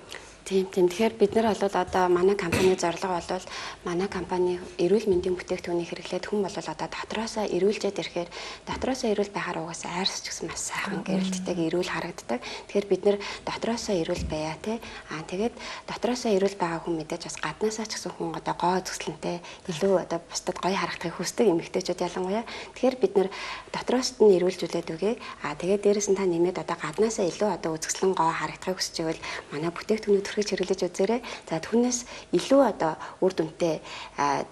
Тийм тийм. Тэгэхээр бид нар бол одоо манай компани зорилго бол манай компани эрүүл мэндийн бүтээгдэхүүнийг хэрэглээд хүн бол одоо дотроосоо эрүүлжээд ирэхээр дотроосоо эрүүл байхаар угаасаа арьс ч гэсэн маш сайхан гэрэлтдэг, эрүүл харагддаг. Тэгэхээр бид нар дотроосоо эрүүл байя те. Аа тэгээд дотроосоо эрүүл байгаа хүн мэдээж бас гаднаасаа ч гэсэн хүн одоо гоо үзэсгэлэнтэй илүү одоо бусдад гоё харагдахыг хүсдэг эмэгтэйчүүд ялангуяа. Тэгэхээр бид нар дотроос нь эрүүлжүүлээд өгье. Аа тэгээд дээрэс нь та нэмээд одоо гаднаасаа илүү одоо үзэсгэлэн гоо харагдахыг хүсэж байвал манай бүтээгдэхүүнүүд түрхэж хэрэглэж үзээрэй. За түүнээс илүү одоо үр дүнтэй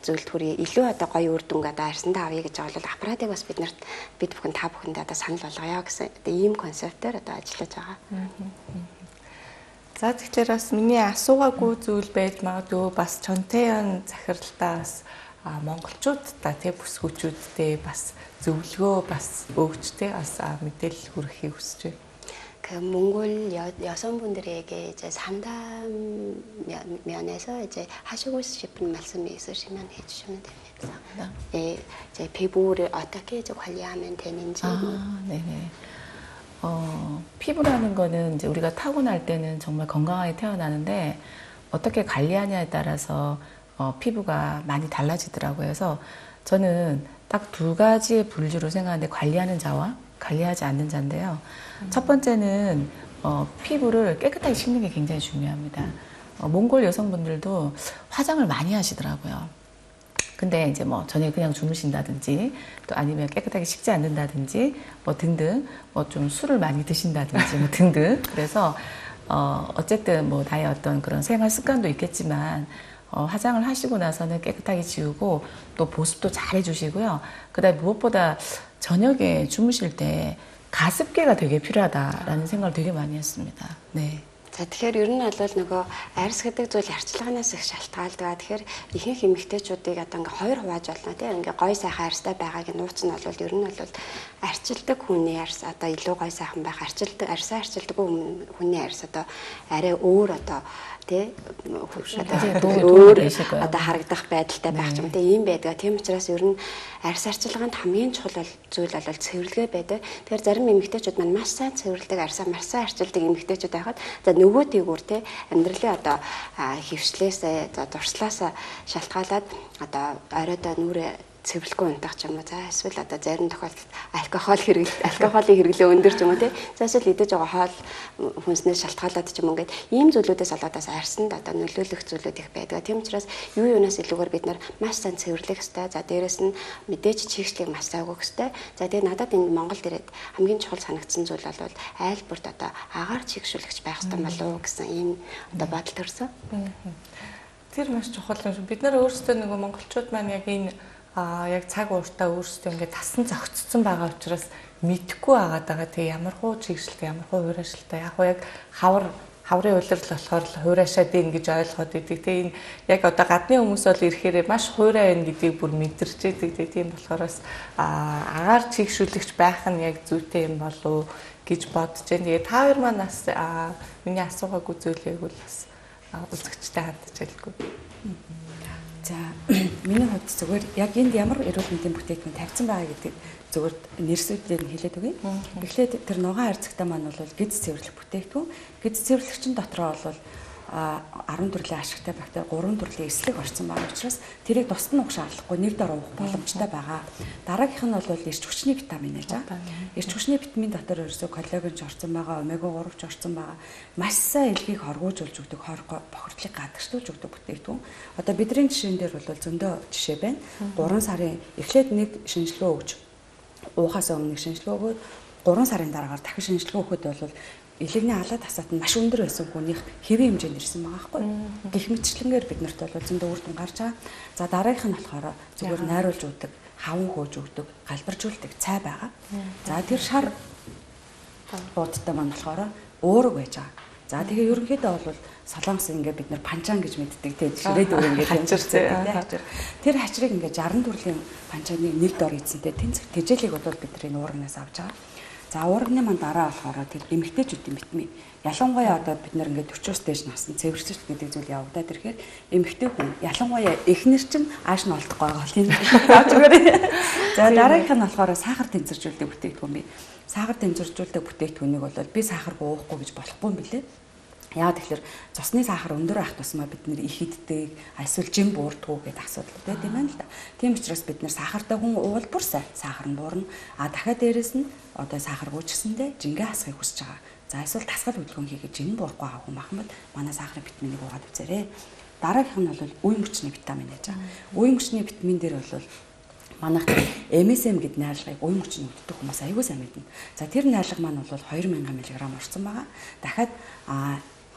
зүйлд хүрье, илүү одоо гоё үр дүнг одоо арьсандаа авъя гэж байгаа бол аппаратыг бас бид нарт бид бүхэн та бүхэндээ одоо санал болгоё гэсэн одоо ийм концептээр одоо ажиллаж байгаа. За тэгэхээр бас миний асуугаагүй зүйл байж магадгүй бас Чонтэйн захиралдаа бас монголчуудаа тий бүсгүүчүүдтэй бас зөвлөгөө бас өгч тий бас мэдээлэл хүргэхийг хүсэж байна. 그 몽골 여성분들에게 이제 상담 면에서 이제 하시고 싶은 말씀이 있으시면 해주시면 됩니다. 예, 이제 피부를 어떻게 이제 관리하면 되는지. 아, 네네. 피부라는 거는 이제 우리가 타고날 때는 정말 건강하게 태어나는데 어떻게 관리하냐에 따라서 피부가 많이 달라지더라고요. 그래서 저는 딱 두 가지의 분류로 생각하는데 관리하는 자와 관리하지 않는 자인데요. 첫 번째는 피부를 깨끗하게 씻는 게 굉장히 중요합니다. 몽골 여성분들도 화장을 많이 하시더라고요. 근데 이제 뭐 저녁에 그냥 주무신다든지 또 아니면 깨끗하게 씻지 않는다든지 뭐 등등 뭐 좀 술을 많이 드신다든지 뭐 등등 그래서 어쨌든 뭐 나의 어떤 그런 생활 습관도 있겠지만 화장을 하시고 나서는 깨끗하게 지우고 또 보습도 잘 해주시고요. 그다음에 무엇보다 저녁에 주무실 때 가습기가 되게 필요하다라는 생각을 되게 많이 했습니다. 네. За тэгэхээр ер нь бол нөгөө арьс гэдэг зүйл арчилгаанаас их шалтгаалдаг. Тэгэхээр ихэнх эмэгтэйчүүдийг одоо ингээ хоёр хувааж болно тийм ингээ гой сайхан арьстай байгааг нууц нь бол ер нь бол арчилдаг хүний арьс одоо илүү гой сайхан байх, арчилдаг арьсаа арчилдаггүй хүний арьс одоо арай өөр одоо тий өөр одоо харагдах байдалтай байх юм тий ийм байдаг. Тийм учраас ер нь арьс арчилгаанд хамгийн чухал зүйл бол цэвэрлэгээ байдаг. Тэгэхээр зарим эмэгтэйчүүд маань маш сайн цэвэрлэдэг, арьсаа маш сайн арчилдаг эмэгтэйчүүд байхад за нөгөө тэгүр тий амьдралын одоо хөвшлээсээ за дурслаасаа шалтгаалаад одоо оройдоо нүрээ цэвэрлэхгүй унтах ч юм уу. За эсвэл одоо зарим тохиолдолд алкогол хэрэглэл, алкоголын хэрэглээ өндөр ч юм уу тий. За эсвэл идэж байгаа хоол хүнснээс шалтгаалаад ч юм уу ингээд ийм зүйлүүдээс болоод бас арьсанд одоо нөлөөлөх зүйлүүд их байдаг. Тийм учраас юу юунаас илүүгээр бид нар маш сайн цэвэрлэх ёстой. За дээрэс нь мэдээж чийгшлийг маш сайн өгөх ёстой. За тэгээ надад энэ Монголд ирээд хамгийн чухал санагдсан зүйл бол айл бүрт одоо агаар чийгшүүлэгч байх ёстой болов уу гэсэн ийм одоо бодол төрсөн. Тэр маш чухал юм шиг. Бид нар өөрсдөө нөгөө монголчууд маань яг энэ яг цаг ууртаа өөрсдөө ингээд тасан зохицсон байгаа учраас мэдэхгүй байгаад байгаа. Тэгээ ямар хуу чигшэлтэй, ямар хуу хураашилтай. Яг хуу яг хаврын улирал болохоор л хураашаад ийн гэж ойлгоод идэг. Тэгээ энэ яг одоо гадны хүмүүс бол ирэхээр маш хуурай байна гэдгийг бүр мэдэрч идэг. Тэгээ тийм болохоор бас агаар чигшүүлэгч байх нь яг зүйтэй юм болов уу гэж бодож байна. Тэгээ та хоёр маань бас миний асуугаагүй зүйлийг бол бас үзэгчтэй хандаж хэлгүй. За миний хувьд зүгээр яг энд ямар эрүүл мэндийн бүтээгдэхүүн тавьсан байгаа гэдэг зүгээр нэрсүүдээр нь хэлээд өгье. Эхлээд тэр ногоон арцагтай маань бол гэдэс цэвэрлэх бүтээгдэхүүн. Гэдэс цэвэрлэгчин дотроо бол 10 төрлийн ашигтай бактери, 3 төрлийн эслэг орсон байгаа учраас тэрийг тусад нь уух шаардлагагүй, нэг дор уух боломжтой байгаа. Дараагийнх нь бол эрч хүчний витамин гэж байгаа. Эрч хүчний витамин дотор ерөөсөө коллаген ч орсон байгаа, омега 3 ч орсон байгаа. Маш сайн элгийг хоргуужуулж өгдөг, бохирдлыг гадагшлуулж өгдөг бүтээгдэхүүн. Одоо бидний жишээн дээр бол зөндөө жишээ байна. 3 сарын эхлээд нэг шинжилгээ өгч уухаас өмнө нэг шинжилгээ өгөөд 3 сарын дараагаар дахин шинжилгээ өгөхөд бол элэгний алаа тасаат нь маш өндөр байсан хүнийх хэвийн хэмжээнд ирсэн байгаа байхгүй. Гэх мэтчлэнгээр бид нарт бол зөндөө үр дүн гарч байгаа. За дараагийнх нь болохоор зүгээр найруулж өгдөг, хаван хөөж өгдөг, галбаржуулдаг цай байгаа. За тэр шар уудтай маань болохоор уураг байж байгаа. За тэгээ ерөнхийдөө бол Солонгос ингээ бид нар панчан гэж мэддэг те ширээд өөр ингээ хачирцээ хачир. Тэр хачрыг ингээ 60 төрлийн панчаны нэг дор эзэнтэй тэнцэх тэжээлийг бол бид нар энэ уурагнаас авч байгаа. За уурагны маань дараа болохоор тэр эмэгтэйчүүдийн витамин. Ялангуяа одоо бид нар ингээд 40-оос дээш насны цэвэршилт гэдэг зүйл явагдаад ирэхээр эмэгтэй хүн ялангуяа эхнэр чинь ааш нь олдохгүй байгаа тийм. Зааж өгөөрэй. За дараагийнх нь болохоор сахар тэнцвэржүүлдэг бүтээгдэхүүн бий. Сахар тэнцвэржүүлдэг бүтээгдэхүүнийг бол би сахаргүй уухгүй гэж болохгүй юм билээ. Яагаад тэгэхээр цусны сахар өндөр байх тусмаа бид нэр их иддэг, эсвэл жим буурдгүү гэдэг асуудал байдаг юм байна л да. Тийм учраас бид нэр сахартай хүн уувал бүр сайн сахар нь буурна. А дахиад дээрэс нь одоо сахаргүй ч гэсэндээ жингээ хасахыг хүсэж байгаа. За эсвэл дасгал хөдөлгөөн хийгээд жин буурахгүй байгаа хүн байх юм бол манай сахарын витаминыг уугаад үзээрэй. Дараагийнх нь бол үе мөчний витамин гэж байгаа. Үе мөчний витамин дээр бол манайх MSM гэдэг найрлагыг уян хүчний өвддөг хүмүүс аягүй сайн мэднэ. За тэр найрлага маань бол 2000 мг орсон байгаа. Дахиад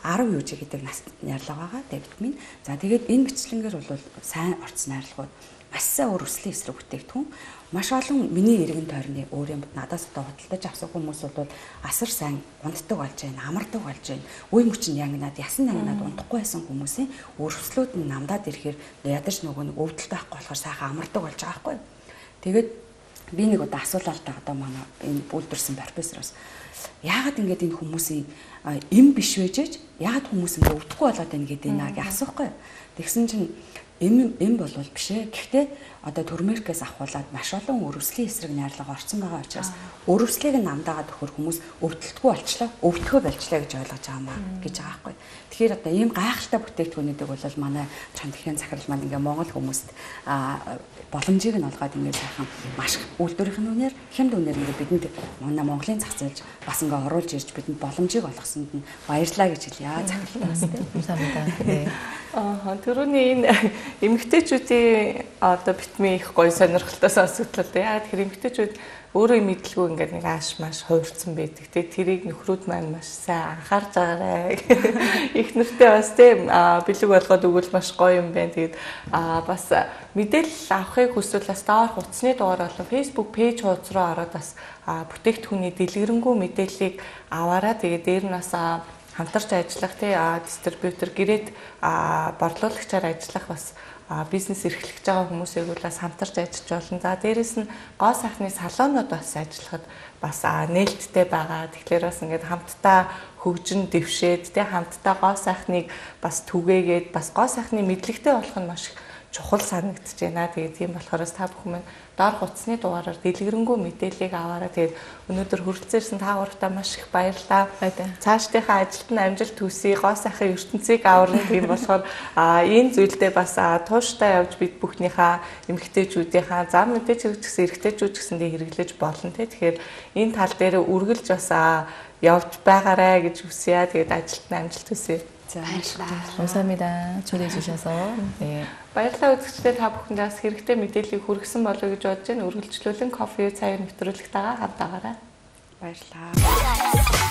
10 UG гэдэг найрлага байгаа. Д витамин. За тэгээд энэ мэтлэнгээр бол сайн орцсон найрлагууд маш сайн өрөвслийн эсрэг бүтээгдэхүүн. Маш олон миний эргэн тойрны өөрийн надаас одоо худалдаж авсан хүмүүс бол асар сайн унтдаг болж байна, амардаг болж байна. Үе мөч нь янгинаад, ясан янгинаад унтахгүй байсан хүмүүсийн өрөвслүүд нь намдаад ирэхээр ядаж нөгөө нэг өвдөлт байхгүй болохоор сайхан амардаг болж байгаа байхгүй. Тэгээд би нэг удаа асуулаа л да одоо манай энэ үйлдвэрсэн профессороос яагаад ингэж энэ хүмүүсийн эм биш вэжэж яагаад хүмүүс ингэ өвдөхгүй болоод байна гэдэг наа гэж асуухгүй. Тэгсэн чинь эм болвол биш ээ. Гэхдээ одоо турмерикээс авахуулаад маш олон өрөвслийн эсрэг найрлага орсон байгаа учраас өрөвслийг нь намдаагаад өгөхөр хүмүүс өвдөлтгүй болчлоо, өвдөхөө болчлоо гэж ойлгож байгаа маа гэж байгаа байхгүй. Тэгэхээр одоо ийм гайхалтай бүтээгдэхүүнүүдийг бол манай Чондхийн захирал маань ингээ Монгол хүмүүст боломжийг нь олгоод ингээ сайхан маш үйлдвэрийн үнээр, хямд үнээр ингээ бидэнд манай Монголын зах зээлж бас ингээ оруулж ирж бидэнд боломжийг олгосонд нь баярлалаа гэж хэлье. Захиралтаас тийм. 감사합니다. Аа, түрүүний энэ эмэгтэйчүүдийн одоо битмийн их гоё сонирхолтой сонсогдлоо дээ. Яг тэр эмэгтэйчүүд өөрөө мэдлгүй ингээд нэг ааш маш хувирсан байдаг. Тэ тэрийг нөхрүүд маань маш сайн анхаарч байгаарай. Их нэртэй бас тийм бэлэг болгоод өгвөл маш гоё юм байна. Тэгээд бас мэдээлэл авахыг хүсвэл бас доор хуудасны дугаар болон Facebook пэйж хуудас руу ороод бас бүтээгдэхүүний дэлгэрэнгүй мэдээллийг аваарай. Тэгээд дээр нь бас хамтарч ажиллах тий дистрибьютор гэрээд борлуулагчаар ажиллах бас бизнес эрхлэж байгаа хүмүүсийг бол бас хамтарч ажиллаж болно. За дээрэс нь гоо сайхны салонууд бас ажиллахад бас нээлттэй байгаа. Тэгэхээр бас ингээд хамтдаа хөгжин дэвшээд тий хамтдаа гоо сайхныг бас түгээгээд бас гоо сайхны мэдлэгтэй болох нь маш их чухал санагдаж байна. Тэгээд тийм болохоор та бүхэн маань доор хуудасны дугаараар дэлгэрэнгүй мэдээллийг аваарай. Тэгээд өнөөдөр хүрэлцээрсэн та гуравтаа маш их баярлалаа. Цаашдынхаа ажилд нь амжилт хүсье. Гоо сайхан ертөнцийг аварна. Тийм болохоор энэ зүйлдээ бас тууштай явж бид бүхнийхээ эмэгтэйчүүдийнхаа зам мэдээж хэрэг ч гэсэн эрэгтэйчүүд ч гэсэндээ хэрэглэж болно те. Тэгэхээр энэ тал дээр үргэлж бас явж байгаарай гэж хүсье. Тэгээд ажилд нь амжилт хүсье. За баярлалаа. 감사합니다. 초대해 주셔서. 네. Баярлалаа үзэгчдээ та бүхэндээ бас хэрэгтэй мэдээллийг хүргэсэн болов уу гэж бодож байна. Үргэлжлүүлэн кофе цай нэвтрүүлэгтэйгээ хамт байгаарай. Баярлалаа.